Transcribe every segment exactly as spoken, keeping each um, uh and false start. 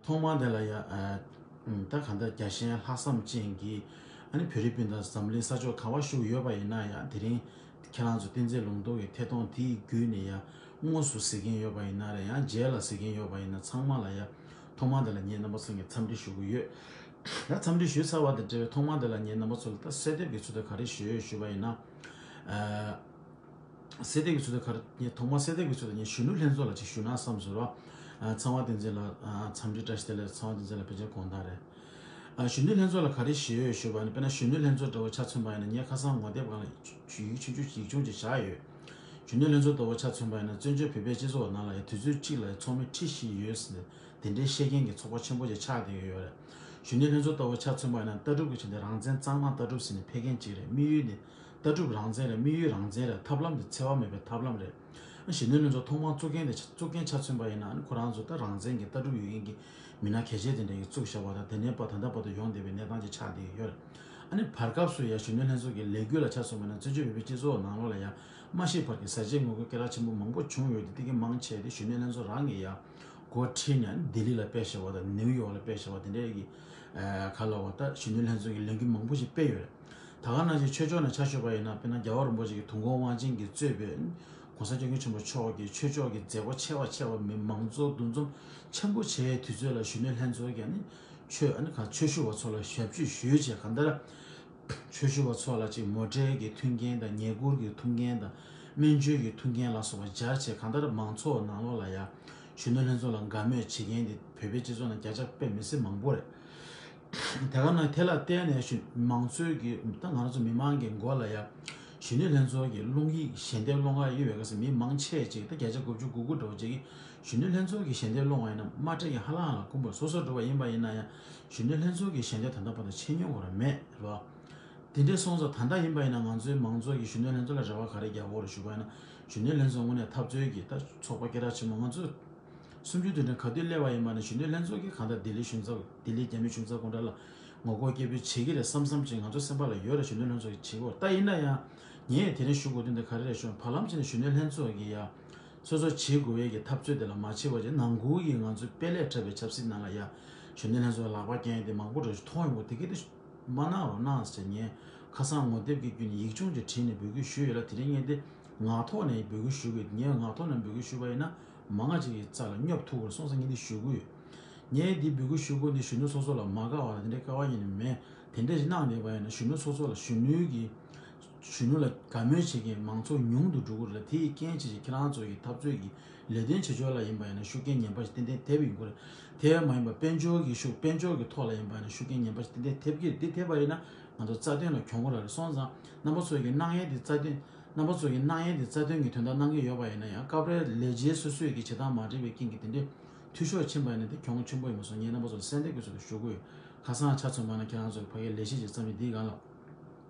ཐོག་མ་དེ་ལ་ཡ་ཨ་ད་གང་ལྟར་རྒྱལ་ཞེན་ལྷག་བསམ་ཅན་གྱི་ཨ་ནི་བོད་རིགས་སྤུན་ཟླ་འཛམ་གླིང་ས་ཕྱོགས་ག་བ་བཞུགས་ཡོད་པ་ཡིན་ན་ཡང་དེ་རིང་ཁྱེད་རང་ཚོ་བསྟན་འཛིན་ལུང་རྟོགས་ཀྱི་ཐད་གཏོང་དེའི་བརྒྱུད་ནས་ཡ་དངོས་སུ་གཟིགས་མཁན་ཡོད་པ་ཡིན་ན་རེད། ཡང་མཇལ་ལ་གཟིགས་མཁན་ཡོད་པ་ཡིན་ན་ཚང་མ་ལ་ཡ་ཐོག་མ་དེ་ལ་ངས་རྣམ་པ་ཚོ་ངས་འཚམས་འདྲི་ཞུ་གི་ཡོད། ད་འཚམས་འདྲི་ཞུས་ཚར་བ་དང་འབྲེལ་བའི་ཐོག་མ་དེ་ལ་ངས་རྣམ་པ་ཚོ་ལ་ད་གསལ་འདེབས་ཀྱི་ཚུལ་དུ་ག་རེ་ཞུ་ཡོད་ཞུས་པ་ཡིན་ན། ཨ། གསལ་འདེབས་ཀྱི་ཚུལ་དུ་ག་རེ་ངས་ཐོག་མར་གསལ་འདེབས་ཀྱི་ཚུལ་དུ་ངས་གཞོན་ནུ་ལྷན་ཚོགས་ལ་ཅིག་ཞུ་ན་བསམ་ཟེར་བ། ཨ། ཚངས་དབང་བསྟན་འཛིན་ལགས། ཨ། འཚམས་འདྲི་བཀྲ་ཤིས་བདེ་ལེགས། ཚངས་དབང་བསྟན་འཛིན་ལགས་ཕལ་ཆེར་དགོངས་དག་རེད། ཨ། གཞོན་ནུ་ལྷན་ཚོགས་ལ་ག་རེ་ཞུ་ཡོད་ཞུས་པ་ནི་དཔེར་ན་གཞོན་ནུ་ལྷན་ཚོགས་འདྲ་བོ་ཆ་མཚོན་པ་ཡིན་ན་ངས་ཁ་སང་ངོ་དེབ་སྒང་ལ་ཡིག་ཆུང་ཅིག་བཞག་ཡོད། གཞོན་ནུ་ལྷན་ཚོགས་ལྟ་བུ་ཆ་མཚོན་པ་ཡིན་ན་བཙན་བྱོལ་བོད་པའི་སྤྱི་ཚོགས་ནང་ལ་ཡང་དུས་ཚོད་གཅིག་ལ་ཡང་ཚོགས་མི་ཁྲི་བཞི་ཡོད་ཟེར་ནས་དེ་འདྲའི་བཤད་མཁན་གྱི་ཚོགས་པ་ཆེན་པོ་ཞིག་ཆགས་བསྡད་ཡོད་རེད། གཞོན་ནུ་ལྷན་ཚོགས་ལྟ་བུ་ཆ་མཚོན་པ་ཡིན་ན་ལྟ་གྲུབ་ཀྱི་ཆ་ནས་རང་བཙན་གཙང་མ་ལྟ་གྲུབ་ཟེར་ནས་ཕེབས་མཁན་གཅིག་རེད། དམིགས་ཡུལ་ནི་ལྟ་གྲུབ་རང་བཙན་རེད། དམིགས་ཡུལ་རང་བཙན་རེད། ཐབས་ལམ་དེ་འཚེ་བ་མེད་པའི་ཐབས་ལམ་རེད། གཞོན་ནུ་ལྷན་ཚོགས་ཐོག་མར་བཙུགས་མཁན་དེ་བཙུགས་མཁན་ཆ་མཚོན་པ་ཡིན་ན་ཁོ་རང་ཚོ་ད་རང་བཙན་གྱི་ལྟ་གྲུབ་ཡོད་མཁན་གྱི་མི་སྣ་གལ་ཆེ་དེ་འདྲ་ཡིས་བཙུགས་བཞག་པ་དང་དེ་ནས་ད་ལྟ་བར་དུ་ཡོང་བསྡད་པའི་གནས་སྟངས་ཅིག་ཆགས་བསྡད་ཡོད་རེད། ཨ་ནི་བར་སྐབས་སུ་ཡང་གཞོན་ནུ་ལྷན་ཚོགས་ཀྱི་ལས་འགུལ་ལ་ཆ་མཚོན་པ་ན་བཙན་བྱོལ་བོད་པའི་སྤྱི་ཚོགས་ནང་ལོགས་ལ་ཡང་མ་ཤི་བར་གྱི་ཟས་བཅད་ངོ་རྒོལ་སྐད་གྲགས་ཆེན་པོ་མང་པོ་བྱུང་ཡོད་དེ་དེ་གའི་མང་ཆེ་དེ་གཞོན་ནུ་ལྷན་ཚོགས་རང་གིས་ཡང་འགོ་ཁྲིད་ནས་ལྡི་ལི་ལ་སྤེལ་བཞག་པ་དང་ནིའུ་ཡོག་ལ་སྤེལ་བཞག་པ་དེ་འདྲའི་གི་ག་ལ་བ་ད་གཞོན་ནུ་ལྷན་ཚོགས་ཀྱི་ལས་འགུལ་མང་པོ་ཞིག་སྤེལ་ཡོད་རེད། ད་ག་ནང་བཞིན་ཆོས་ཕྱོགས་ནས་ཆ་བཞག་པ་ཡིན་ན་དཔེར་ན་རྒྱལ་བ་རིན་པོ་ཆེ་གི་དུས་འཁོར་དབང་ཆེན་གྱིས་གཙོས་པའི་༸གོང་ས་༸སྐྱབས་མགོན་ཆེན་པོ་མཆོག་གིས་ཆོས་ཕྱོགས་ཀྱི་མཛད་སྒོ་ཆེ་བ་ཆེ་བ་མི་མང་ཚོགས་འདུ་འཛོམས་ཆེན་པོ་བྱས་དུས་ཚོད་ལ་གཞོན་ནུ་ལྷན་ཚོགས་ཀྱིས་ནི་ཆོས་ཨ་ནི་ག་ཆོས་ཞུ་བ་ཚོ་ལ་ཞབས་ཕྱི་ཞུས་བྱས་གང་ལྟར་ཆོས་ཞུ་བ་ཚོ་ལ་ཅིག་མོ་ཊའི་གི་མཐུན་རྐྱེན་དང་ཉལ་གུར་གྱི་མཐུན་རྐྱེན་དང་སྨན་བཅོས་ཀྱི་མཐུན་རྐྱེན་ལ་སོགས་པ་སྦྱར་བྱས་གང་ལྟར་མང་ཚོགས་ནང་ལོགས་ལ་ཡ་གཞོན་ནུ་ལྷན་ཚོགས་ལ་དགའ་མོས་བྱེད་མཁན་དེ་བོད་པའི་སྤྱི་ཚོགས་ནང་བརྒྱ་ཆ་དཔེ་མི་སྲིད་མང་པོ་རེད། དེ་ག་ནང་དེ་ལ་བརྟེན་ནས་གཞོན་མང་ཚོགས་ཀྱི་ད་ང་རང་ཚོ་མི་མང་གི་མགོ་ལ་ཡ་གཞོན་ནུ་ལྷན་ཚོགས་ཀྱི་སློང་ཡིག་ཞལ་འདེབས་སློང་ག་ཡོད་པའི་སྐབས་སུ་མི་མང་ཆེ་ཅིག་ད་བརྒྱ་ཆ་དགུ་བཅུ་གོ་དགུ་འདྲ་བོ་ཅིག་གིས་གཞོན་ནུ་ལྷན་ཚོགས་ཀྱི་ཞལ་འདེབས་སློང་བ་ཡིན་ན་མ་སྤྲད་ཀྱི་ཧ་ལམ་ལ་ཁུམ་པ་སོ་སོ་འགྲོ་བ་ཡིན་པ་ཡིན་ན་ཡང་གཞོན་ནུ་ལྷན་ཚོགས་ཀྱི་ཞལ་འདེབས་ད་ལྟ་བར་དུ་ཕྱིན་མྱོང་བ་ར་མེད་རེད་བ། དེ་འདྲའི་སོང་ཙང་ད་ལྟ་ཡིན་པ་ཡིན་ན་ང་ཚོའི་མང་ཚོགས་ཀྱིས་གཞོན་ནུ་ལྷན་ཚོགས་ལ་རེ་བ་ག་རེ་རྒྱག་དགོས་རེད་ཞུས་པ་ཡིན་ན་གཞོན་ནུ་ལྷན་ཚོགས་དངོས་གནས་འཐབ་རྩོད་ཀྱི་ད་ཚོགས་པ་སྐད་གྲགས་ཆེན་པོ་ང་ཚོས་སུམ་ཅུ་དོན་ཁྲི་ག་དུས་སླེབས་པ་ཡིན་པ་ནས་གཞོན་ནུ་ལྷན་ཚོགས་ཀྱིས་གང་ལྟར་ལྡི་ལི་གཞུང་ཚབ་ལྡི་ལི་རྒྱ་མི་གཞུང་ཚབ་དགོང་དག་ལ་ངོ་རྒོལ་སྐད་འབོད་བྱེད་ཀྱི་རེད་བསམ་བསམ་ཅིག་ང་ཚོ་སེམས་པ་ལ་ཡོད་རེད། གཞོན་ནུ་ལྷན་ཚོགས་ཀྱིས་བྱེད་དགོས་ད་ཡིན་ན་ཡང་ངས་དེ་རིང་ཞུ་དགོས་དོན་དེ་ག་རེ་རེད་ཞུ་ན་བར་ལམ་ཅིག་ནས་གཞོན་ནུ་ལྷན་ཚོགས་ཀྱིས་ཡང་སོ་སོ་བྱེད་དགོས་པའི་གི་འཐབ་རྩོད་དེ་ལ་མ་བྱེད་པ་བྱས་ནང་ཁུལ་གྱི་ང་ཚོའི་དཔེ་ལས་འཁྲབ་པའི་ཆབ་སྲིད་ནང་ལ་ཡང་གཞོན་ནུ་ལྷན་ཚོགས་ལ་ལག་པ་འཁྱེར་ཡ་དེ་མང་པོ་འདྲ་ཞིག་མཐོང་ཡོང་གི་དེ་གི་དེ། མ་གནང་རོགས་གནང་ཟེར་ངས་ཁ་སང་ངོ་དེབ་ཀྱི་བརྒྱུད་ནས་ཡིག་ཆུང་ཅིག་བྲིས་ནས་འབོད་སྐུལ་ཞུས་ཡོད་ལ་དེ་རིང་ངས་འདི་ངག་ཐོག་ནས་འབོད་སྐུལ་ཞུ་གི་ཡོད། ངས་ངག་ཐོག་ནས་འབོད་སྐུལ་ཞུས་པ་ཡིན་ན་མང་ང་ཅིག་གི་རྩ་ལ་སྙོབ་ཐུབ་ཀྱི་རེད་སོང་ཙང་ངས་འདི་ཞུ་གི་ཡོད། ངས་འདི་འབོད་སྐུལ་ཞུ་དགོས་འདི་གཞོན་ནུ་སོ་སོ་ལ་མ་དགའ་བ་ལ་དེ་འདྲའི་དཀའ་བ་ཡིན་ནི་མེད། དེ་འདྲ་ཞིག་གནང་བསྡད་པ་ཡིན་ན་གཞོན་ནུ་སོ་སོ་ལ་གཞོན་ནུའི་གི་གཞོན་ནུ་ལ་དགའ་མོས་བྱེད་མཁན་མང་ཚོགས་ཉུང་དུ་འགྲོ་གི་རེད་ལ་དེ་ཡི་རྐྱེན་བྱས་ཀྱི་ཁྱེད་རང་ཚོ་གི་འཐབ་རྩོད་ཀྱི་ལས་དོན་བྱེད་ཕྱོགས་ལ་ཡིན་པ་ཡིན་ན་ཤུགས་རྐྱེན་ངན་པ་ཞིག་ཏན་ཏན་ཐེབས་ཡོང་གི་རེད། དེ་མ་ཡིན་པ་དཔལ་འབྱོར་གྱི་ཤུགས་དཔལ་འབྱོར་གྱི་ཐོག་ལ་ཡིན་པ་ཡིན་ན་ཤུགས་རྐྱེན་ངན་པ་ཞིག་ཏན་ཏན་ཐེབས་ཀྱི་རེད། དེ་ཐེབས་པ་ཡིན་ན་ང་ཚོ་རྩ་དོན་ལ་གྱོང་གུན་རག་རེད་སོང་ཙང་རྣམ་པ་ཚོ་གི་གནང་ཡས་དེ་རྩ་དོན་རྣམ་པ་ཚོ་གི་གནང་ཡས་དེ་རྩ་དོན་གྱི་དོན་དག་གནང་གི་ཡོད་པ་ཡིན་ན་ཡང་སྐབས་རེ་ལས་བྱེད་སོ་སོས་ཀྱི་བྱེད་སྟངས་མ་འགྲིག་པའི་རྐྱེན་གྱིས་དེ་འདྲའི་འཐུས་ཤོར་ཕྱིན་པ་ཡིན་ན་དེ་གྱོང་ཆེན་པོ་ཡིན་པ་སོང་ངས་རྣམ་པ་ཚོ་ལ་གསལ་འདེབས་ཀྱི་ཚུལ་དུ་ཞུ་དགོས་ཡོད། ཁ་སང་ཆ་མཚོན་པ་ན་ཁྱེད་རང་ཚོ་ཕ་གིའི་ལས་གཞི་ཅིག་བརྩམས་ཡོད་འདིའི་སྒང་ལ།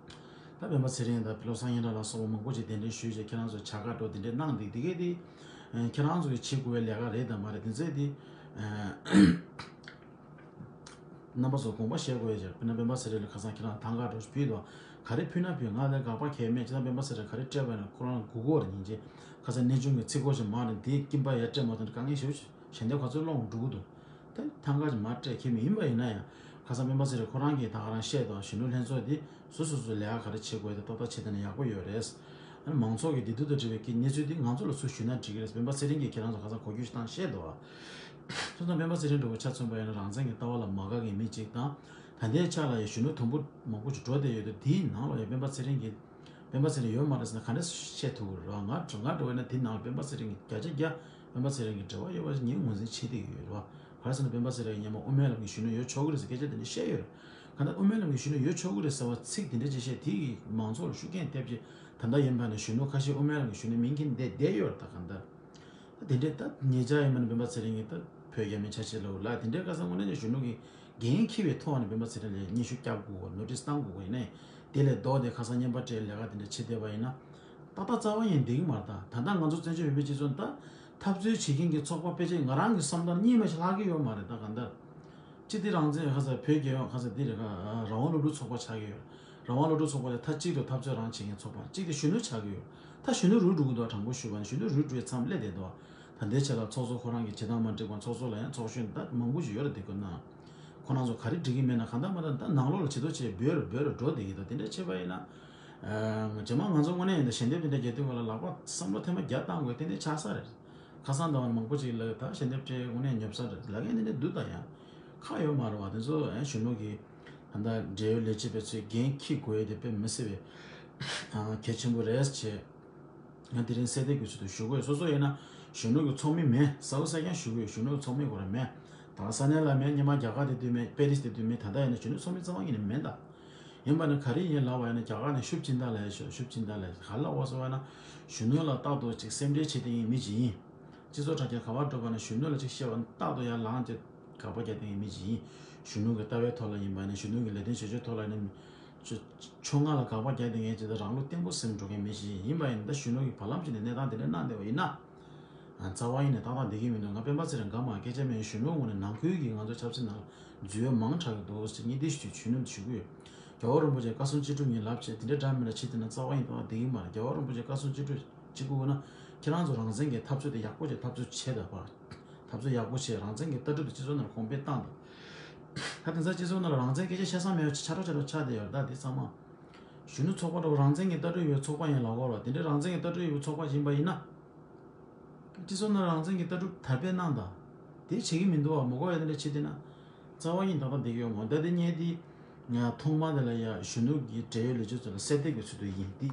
ད་སྤེན་པ་ཚེ་རིང་དང་བློ་བཟང་སྙན་གྲགས་ལ་སོགས་པ་མང་པོ་ཅིག་གདན་འདྲེན་ཞུས་བྱས་ཁྱེད་རང་ཚོ་བྱ་དགའ་སྤྲོད་དེ་འདྲའི་གནང་འདུག་དེ་གས་དེ་ཁྱེད་རང་ཚོ་གིས་བྱེད་དགོས་པའི་ལས་ཀ་རེད་དམ་མ་རེད་དེ་ཚོས་དེ་རྣམ་པ་ཚོ་དགོངས་པ་བཞེས་དགོས་ཡ་ཅིག་དཔེར་ན་སྤེན་པ་ཚེ་རིང་ལ་ཁ་སང་ཁྱེད་རང་ཐང་ག་འགྲོ་ཕུལ་འདུག་ག་རེ་ཕུལ་ན་ཕུལ་ང་ལ་དགག་པ་གང་ཡང་མེད། ཅི་ད་སྤེན་པ་ཚེ་རིང་ག་རེ་སྤྲད་པ་ཡིན་ན་ཁོ་རང་སྒུག་གོ་རེ་ཡིན་ཅེས་ཁ་སང་གནས་ཆུང་གི་ཚིག་གོ་ཞིག་མ་རེད་དེ་ཀིམ་པ་ཡར་སྤྲད་མ་ཐུབ་ན་དཀའ་ངལ་ཞེ་པོ་ཞིག་ཞལ་འདེབས་ག་ཚོད་སློང་འགྲོ་གི་འདུག་ད་ཐང་ག་ཅིག་མར་སྤྲད་ཁྱེད་མི་ཡིན་པ་ཡིན་ན་ཡང་ཁ་སང་སྤེན་པ་ཚེ་རིང་ཁོ་རང་གིས་ད་ག་རང་བཤད་དོ་གཞོན་ནུ་ལྷན་ཚོགས་འདི་སོ་སོ་སོ་ལས་ཀ་ག་རེ་བྱེད་དགོས་དེ་ཏག་ཏག་བྱེད་བསྡད་ན་ཡག་པོ་ཡོད་རེད། ཨ་ནི་མང་ཚོགས་ཀྱི་བདེ་སྡུག་དང་འབྲེལ་བའི་གི་གནས་ཚུལ་འདི་ང་ཚོ་ལ་ཚུར་ཞུས་ན་འགྲིག་གི་རེད། སྤེན་པ་ཚེ་རིང་གིས་ཁྱེད་རང་ཚོ་ཁ་སང་གོ་རྒྱུ་ཞིག་བཏང་བཤད་དོ། སོ་སོ་སྤེན་པ་ཚེ་རིང་འདྲ་བོ་ཆ་མཚོན་པ་ཡིན་ན་རང་བཙན་གྱི་ལྟ་བ་ལ་མ་དགའ་མཁན་མི་གཅིག་དང་ད་ལྟའི་ཆ་ལ་ཡང་གཞོན་ནུ་དུམ་བུ་མང་པོ་ཞིག་འགྲོ་བསྡད་ཡོད་དུས་དེའི་ནང་ལ་ཡང་སྤེན་པ་ཚེ་རིང་གིས་སྤེན་པ་ཚེ་རིང་ཡོད་མ་རེད་ཟེར་ན་ག་འདྲ་བཤད་ཐུབ་ཀྱི་རེད། ང་ང་འདྲ་བོ་ཡིན་ན་དེའི་ནང་ལ་སྤེན་པ་ཚེ་རིང་གི་བརྒྱ་ཆ་བརྒྱ་སྤེན་པ་ཚེ་རིང་གི་འབྲེལ་བ་ཡོད་པ་ཞིག་ངས་ངོས་འཛིན་བྱེད་བསྡད་ཀྱི་ཡོད་རེད་བ། ག་རེ་ཟེར་ན་སྤེན་པ་ཚེ་རིང་སྔོན་མ་དབུ་མའི་ལམ་གྱི་གཞོན་ནུ་ཡོད་ཆོག་གི་རེད་ཟེར་སྐད་ཆ་དེ་འདྲ་བཤད་ཡོད་རེད། གང་ལྟར་དབུ་མའི་ལམ་གྱི་གཞོན་ནུ་ཡོད་ཆོག་གི་རེད་ཟེར་བ་ཚིག་དེ་འདྲ་ཅིག་བཤད་དེ་ཡིས་མང་ཚོགས་ལ་ཤུགས་རྐྱེན་ཐེབས་ཆེད་ད་ལྟ་ཡིན་པ་ནས་གཞོན་ནུ་ཁ་ཤས་དབུ་མའི་ལམ་གྱི་གཞོན་ནུ་མིང་འཁྱེར་བསྡད་བསྡད་ཡོད་རེད། ད་གང་ལྟར་ད་དེ་འདྲའི་ད་ཉེ་ཆར་ཡིན་པ་ནས་སྤེན་པ་ཚེ་རིང་གིས་ད་བོད་རྒྱ་མིའི་ཆ་ཤས་ལ་འུ་ལག་དེ་འདྲའི་ཁ་སང་དངོས་གནས་ཀྱི་གཞོན་ནུ་གི་འགན་འཁྱེར་བའི་ཐོག་ནས་སྤེན་པ་ཚེ་རིང་ལ་སྙན་ཞུ་བསྐྱར་དགོས་ནོ་ཊིས་བཏང་དགོས་ཡིན་ནའི་དེ་ལས་ལྡོག་སྟེ་ཁ་སང་བརྙན་པར་སྤྲད་ལས་ཀ་དེ་འདྲ་བྱེད་བསྡད་པ་ཡིན་ན་ཏག་ཏག་རྩ་བ་ཡིན་འགྲིག་གི་མ་རེད། ད་ད་ལྟ་ང་ཚོ་བཙན་བྱོལ་བོད་པའི་སྤྱི་ཚོགས་ད་འཐབ་རྩོད་བྱེད་མཁན་གྱི་ཚོགས་པ་ཕལ་ཆེར་ང་རང་གི་བསམ་ལྟར་གཉིས་མ་ཞིག་ལྷག་གི་ཡོད་མ་རེད། ད་གང་ལྟར་སྤྱི་བདེ་རང་བཙན་ཡོད་ཁ་ས་བོད་རྒྱལ་ཡོད་ཁ་ས་འདི་རེད་ཁ་རང་དབང་སློབ་ཕྲུག་ཚོགས་པ་ཆགས་ཀྱི་ཡོད། རང་དབང་སློབ་ཕྲུག་ཚོགས་པ་དེ་མཐའ་གཅིག་ཏུ་འཐབ་རྩོད་རང་བྱེད་མཁན་ཚོགས་པ་གཅིག་དེ་གཞོན་ནུ་ཆགས་ཀྱི་ཡོད། ད་གཞོན་ནུ་རུལ་འགྲོ་གི་འདུག་དྲང་པོ་ཞུས་པ་ན་གཞོན་ནུ་རུལ་འགྲོའི་མཚམས་སླེབས་བསྡད་འདུག་ད་ལྟའི་ཆ་ལ་ཚོགས་གཙོ་ཁོ་རང་གི་བྱེད་སྟངས་མ་འགྲིག་པ། ཚོགས་གཙོ་ལ་ཡང་ཚོགས་གཞོན་ད་མང་པོ་ཞིག་ཡོད་རེད། དེ་ཁོ་ན་ཁོ་རང་ཚོ་ག་རེ་འགྲིག་གི་མེད་ན། གང་ལྟར་མ་ལྟར་ད་ནང་ལོགས་ལ་བྱེད་དོ་བྱེད་འབོད་རུ་འབོད་རུ་འགྲོ་བསྡད་ཀྱི་འདུག་དེ་འདྲ་བྱས་པ་ཡིན་ན། རྗེས་མ་ང་ཚོ་དངོས་གནས་ཡིན་ད་ཞལ་འདེབས་དེ་འདྲ་རྒྱག་དུས་སྐབས་ལ་ལག་པ་བསམ་བློ་ཐེངས་མ་བརྒྱ་བཏང་དགོས་དེ་འདྲ་ཆགས་ས་རེད། ཁ་སང་ད་བར་མང་པོ་ཅིག་ལ་ད་ཞལ་འདེབས་སྤྲད་དངོས་གནས་ཉོབ་ས་རེད། ལ་ངས་འདི་འདྲ་འདུག་ད་ཡང་ཁག་ཡོད་མ་རེད་བ། དེ་ཚོ་ཨེ་གཞོན་ནུ་གི་ད་ལྟ་འབྲེལ་ཡོད་ལས་བྱེད་པའི་ཚོས་འགན་འཁྱེར་དགོས་དེ་དཔེ་མི་སྲིད་པའི་གལ་ཆེན་པོ་རེད་བྱས། ང་དེ་རིང་གསལ་འདེབས་ཀྱི་ཚུལ་དུ་ཞུ་དགོས། སོ་སོ་ཡིན་ན་གཞོན་ནུ་གི་ཚོགས་མི་མེད། གསལ་པོ་གསལ་རྐྱང་ཞུ་དགོས། གཞོན་ནུ་གི་ཚོགས་མི་ཁོ་རང་མེད། ད་ས་གནས་ལ་མེད། སྔོན་མ་རྒྱ་གར་དེ་དུས་མེད། པེ་རིས་དེ་དུས་མེད། ད་ལྟ་ཡིན་ན་གཞོན་ནུ་ཚོགས་མི་རྩ་བ་ཉིད་ནས་མེད་ད། ཡིན་པ་ནི་ག་རེ་ཡིན་ལབ་པ་ཡིན་ན། རྒྱ་གར་ནས་ཤུབ་ཅིན་ཏ་ལབ་ཡ་ཞོ་ཤུབ་ཅིན་ཏ་ལབ་ཡ་ག་ལ་བ་སོ་བ་ན་གཞོན་ནུ་ལ་རྟག་ཏུ་ཅིག་སེམས་ཁྲལ་བྱེད་དེ་ཡིན་མི་ཅིག་ཡིན། སྤྱི་ཚོགས་དྲ་རྒྱ་ག་བར་འགྲོ་བ་ན་གཞོན་ནུ་ལ་ཅིག་བཤད་པ་རྟག་ཏུ་ཡར་ལངས་ཏེ་དགག་པ་རྒྱག་དེ་ཡིན་མི་ཅིག་ཡིན། གཞོན་ནུ་གི་ལྟ་བའི་ཐོག་ལ་ཡིན་པ་ནི་གཞོན་ནུ་གི་ལས་དོན་བྱེད་ཕྱོགས་ཐོག་ལ་ནི་ཆོ་ཆོ་ང་ལ་དགག་པ་རྒྱག་དེ་ངས་ཅི་ལྟར་རང་ལུགས་བརྟན་པོ་སེམས་འགྲོ་མཁན་མི་ཞིག་ཡིན་པ་ཡིན་ན། ད་གཞོན་ནུ་གི་བར་ལམ་ཅིག་ནས་གནས་སྟངས་དེ་འདྲ་གནང་བསྡད་པ་ཡིན་ན། རྩ་བ་ཡིན་ནས་ཏག་ཏག་བསྡད་ཀྱི་མི་འདུག་ང་སྤེན་པ་ཚེ་རིང་དགའ་མ་སྐད་ཆ་མེད། གཞོན་ནུ་ངོས་ནས་ནང་ཁུལ་གྱི་ང་ཚོ་ཆབ་སྲིད་ནང་ལ་འཛུལ་ཡ་མང་དྲགས་ཀྱི་འདུག་ཟེར་སྙིང་བསྡུས་ཞུ་ཆོས་ནུས་ཞུ་གི་ཡོད། རྒྱལ་བ་རིན་པོ་ཆེ་བཀའ་གསུང་ཅི་སྒྲུབ་ཡིན་ལབ་བྱས་དེ་འདྲ་འདྲ་མི་འདྲ་བྱེད་དེ་ན་རྩ་བ་ཡིན་ཏག་ཏག་བསྡད་ཀྱི་མ་རེད། རྒྱལ་བ་རིན་པོ་ཆེ་བཀའ་གསུང་ཅི་སྒྲུབ་བྱེད་དགོས་ན་ཁྱེད་རང་ཚོ་རང་བཙན་གྱི་འཐབ་རྩོད་དེ་ཡག་པོ་བྱས་འཐབ་རྩོད་བྱས་དང་པ། འཐབ་རྩོད་ཡག་པོ་བྱས། རང་བཙན་གྱི་ལྟ་གྲུབ་དེ་སྤྱི་ཚོགས་ནང་གོང་འཕེལ་བཏང་དང་། ད་དེང་སང་སྤྱི་ཚོགས་ནང་ལ་རང་བཙན་སྐད་ཆ་བཤད་ས་མེད་པ་ཆགས་འགྲོ་ཆགས་འགྲོ་ཆགས་བསྡད་ཡོད་རེད། ད་དེ་ཚང་མ་གཞོན་ནུ་ཚོགས་པ་འདྲ་བོ་རང་བཙན་གྱི་ལྟ་གྲུབ་ཡོད་ཚོགས་པ་ཡིན་ལབ་དགོས་རེད་བ། དེ་འདྲའི་རང་བཙན་གྱི་ལྟ་གྲུབ་ཡོད་ཚོགས་པ་ཡིན་པ་ཡིན་ན། སྤྱི་ཚོགས་ནང་རང་བཙན་གྱི་ལྟ་གྲུབ་དར་སྤེལ་གནང་དང་། དེ་བྱེད་ཀྱི་མི་འདུག་བ། མ་གོ་ཡ་དེ་འདྲ་བྱེད་དེ་ན་རྩ་བ་ཡིན་ཏག་ཏག་བསྡད་ཀྱི་ཡོད་མོད། ད་དེ་ངས་དེ་ང་ཐོག་མ་དེ་ལ་ཡ་གཞོན་ནུ་གི་འབྲེལ་ཡོད་ལས་བྱེད་ཚོ་ལ་གསལ་འདེབས་ཀྱི་ཚུལ་དུ་ཡིན། དེ།